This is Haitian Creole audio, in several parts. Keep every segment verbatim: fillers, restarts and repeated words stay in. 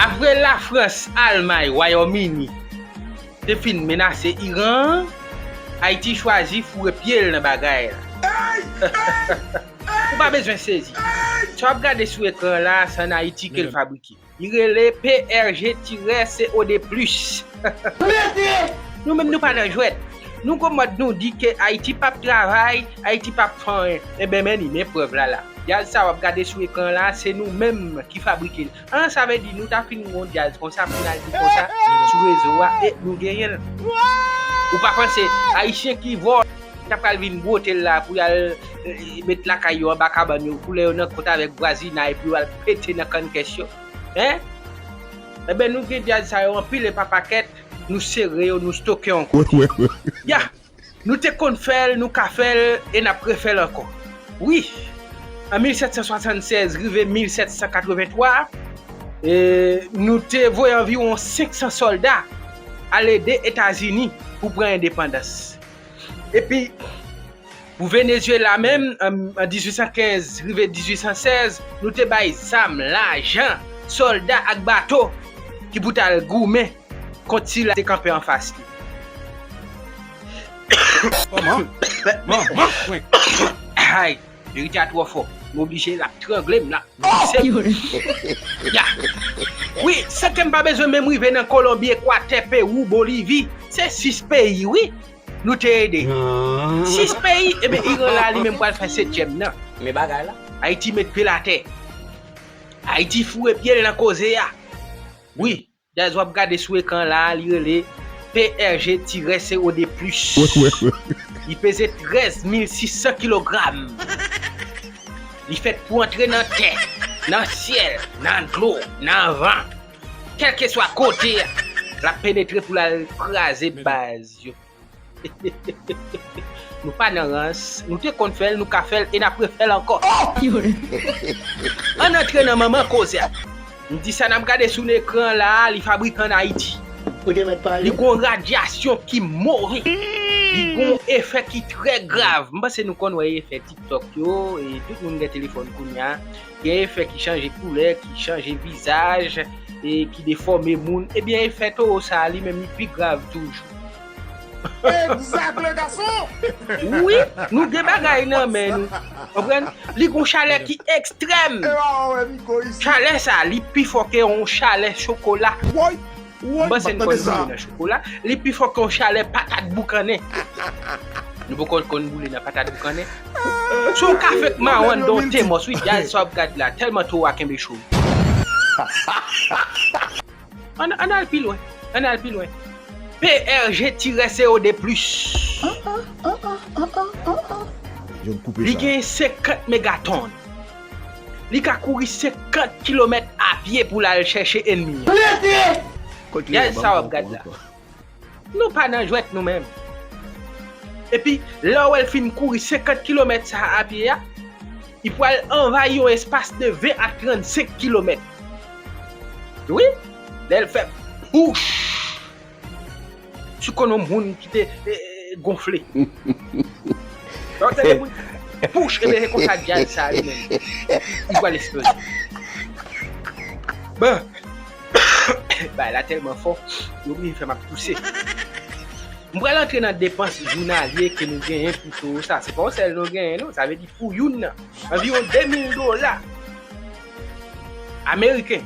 Apre Lafrans, Almay, Wayòm Ini te fin menase Iran, Ayiti chwazi foure pye l nan bagay la. Ou pa bezwen sezi. Sa w ap gade sou ekran la, se ann Ayiti ke l fabrike. Li rele P R G tiret C O de plis. Nou menm nou pa nan jwèt. Nou gon mòd nou di ke Ayiti p ap travay, Ayiti p ap fè anyen. Enben men li, men prèv la la. Djaz sa w ap gade sou ekran la, se nou menm ki fabrike l. An, sa vle di nou ta fin gon djaz konsa pou n al di konsa sou rezo a e nou genyen l. Ou pa panse Ayisyen ki vòlè t ap pral vin bwote l la pou y al, eh, met lakay yo anba kabann yo, koule yo nan kot avèk vwazinay pou yo al pete nan kann kès yo? Hein? Enben nou gen djaz sa yo anpile pa pakèt, nou sere yo, nou stoke ankò. Ya! Nou te konn fè l, nou ka fè l, e n ap refè l ankò. Wi, an mil sèt san swasannsèz rive mil sèt san katrevenntwa, e, nou te voye anviwon senk san sòlda al ede Etazini pou pran endepandans. Epi, pou Venezyela menm, an, an dizuit san kenz rive dizuit san sèz, nou te bay zam, lajan, sòlda ak bato ki pou t al goumen kont sila te kanpe anfas li. Kòman? Kòman? Ay, verite a twò fò. M oblije l ap trangle m la. Ya. Wi, san ke m pa bezwen menm rive nan Kolonbi, Ekwatè, Pewou, Bolivi. Se sis peyi, wi, nou te ede. Sis peyi, enben Iran la li menm pral fè setyèm nan. Men bagay la. Ayiti met pye l atè. Ayiti foure pye l nan koze a. Wi. Djaz w ap gade sou ekran la a, li rele P R G tiret C O de plis. Li peze trèz mil sis san kilogram. Li fèt pou antre nan tè, nan syèl, nan dlo, nan van. Kèlkeswa kote l ap penetre pou l al kraze baz yo. Nou pa nan rans, nou te konn fè l, nou ka fè l e n ap refè l ankò. Ann antre nan manman koze a. M di sa n ap gade sou ekran la a, li fabrike ann Ayiti. Li gon radyasyon ki move. Li gon efè ki trè grav. M panse nou konn wè efè TikTok yo, e tout moun gen telefòn kounye a. Gen efè ki chanje koulè, ki chanje vizaj, e ki defòme moun. Ebyen, efè towo sa a, li menm, li pi grav toujou. Egzak, le gason! Wi, nou gen bagay nan men nou. Konprann? Li gon chalè ki ekstrèm. Chalè sa, li pi fò ke yon chalè chokola. Woy, woy, m panse n konn boule nan chokola. Li pi fò ke yon chalè patat boukannen. Nou poko konn boule nan patat boukannen. Si w ka fèk mawon anndan yon tèmòs, wi, djaz sa w ap gad la, tèlman towo a kenbe cho. Ann, ann al pi lwen. Ann al pi lwen. P R G tiret C O de plis. Li gen senkant megaton. Li ka kouri senkant kilomèt a pye pou l al chèche ènmi an. Gad sa w ap gad la. Nou pa nan jwèt nou menm. Epi, lè w wè l fin kouri senkant kilomèt sa a a pye a, li pral anvayi yon espas de ven a trannsenk kilomèt. Wi, lè l fè pouch! Si w konn yon moun ki te, eh, gonfle. Lè w tande moun pouch, ebyen, se konsa djaz sa a li menm. Li pral eksploze. Bon. Bagay la tèlman fò, yo oblije fè m ap touse. M pral antre nan depans jounalye ke nou genyen pou towo sa. Se pa yon sèl nou genyen, non. Sa vle di pou youn nan, anviwon de mil dola ameriken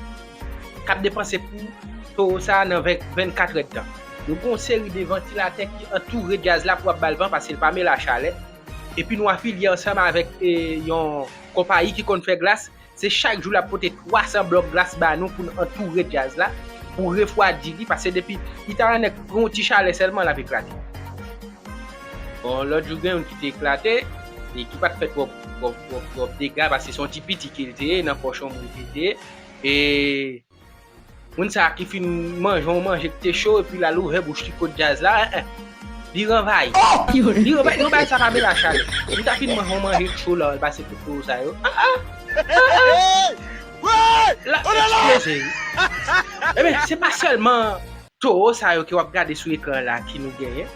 k ap depanse pou towo sa a nan ven, vennkat èdtan. Nou gen yon seri de vantilatè ki antoure djaz la pou ap ba l van, paske l pa men lachalè. Epi nou afilye ansanm avèk, e, yon konpayi ki konn fè glas. Se chak jou l ap pote twa san blòk glas ba nou pou n antoure djaz la, pou refwadi li, paske depi li ta nan nèg pran yon ti chalè sèlman, l ap eklate. Bon, lòt jou gen youn ki te eklate, e ki pa t fè twòp, twòp, twòp, twòp dega, paske se yon ti piti ke l te ye, nan pòch yon moun ke l te ye. E moun sa a ki fin manje yon manje ki te cho, epi l al ouvè bouch li kot djaz la, en, en. Li ranvayi. Li ranvayi. Non, bagay sa pa byen la, Charles. Li ta fin manje yon manje ki cho la, l pase tout towo sa yo. Ah, ah. Ah, ah. La, eksploze. Ebyen, se pa sèlman towo sa yo ke w ap gade sou ekran la ki nou genyen.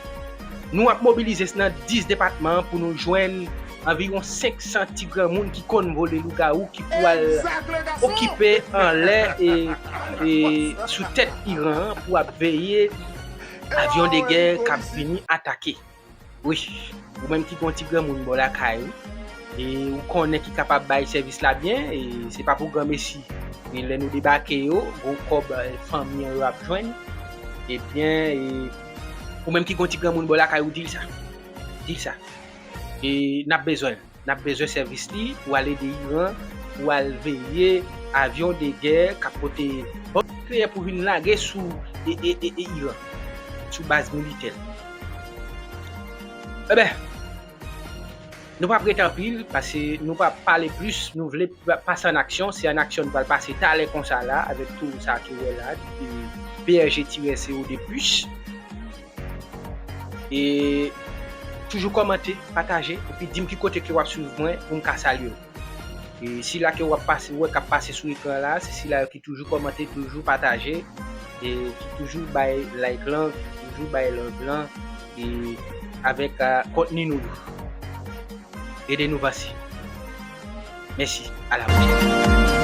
Nou ap mobilize nan dis depatman pou nou jwenn, anviwon senk san ti granmoun ki konn vole lougawou ki pou al okipe anlè e, e sou tèt Iran an pou ap veye avyon de gè k ap vini atake. Wi, ou menm ki gon ti granmoun bò lakay ou, e ou konnen ki kapab bay sèvis la byen, e se pa pou granmesi. Men lè nou debake yo, gon kòb, eh, fanmi an yo ap jwenn, ebyen, e ou menm ki gon ti granmoun bò lakay ou, di l sa. Di l sa. E n ap bezwen l. N ap bezwen sèvis li pou al ede Iran, pou al veye avyon de gè k ap pote bòm nikleè pou vin lage sou e, e, e, e Iran, sou baz militè l. Enben, nou p ap rete anpil, paske nou p ap pale plis, nou vle pa-, pase an aksyon, se an aksyon nou pral pase talè konsa la, avèk tou sa ke w wè la, e P R G tirè C O de plis. E toujou kòmante, pataje, epi di m ki kote ke w ap swiv mwen pou m ka salye w. E sila ke w ap pase, wè k ap pase sou ekran la, se sila yo ki toujou kòmante, toujou pataje, e ki toujou bay like lan, ki toujou bay love lan, e avèk, ah, kontni nou yo. Ede nou vanse. Mèsi, a la pwochèn.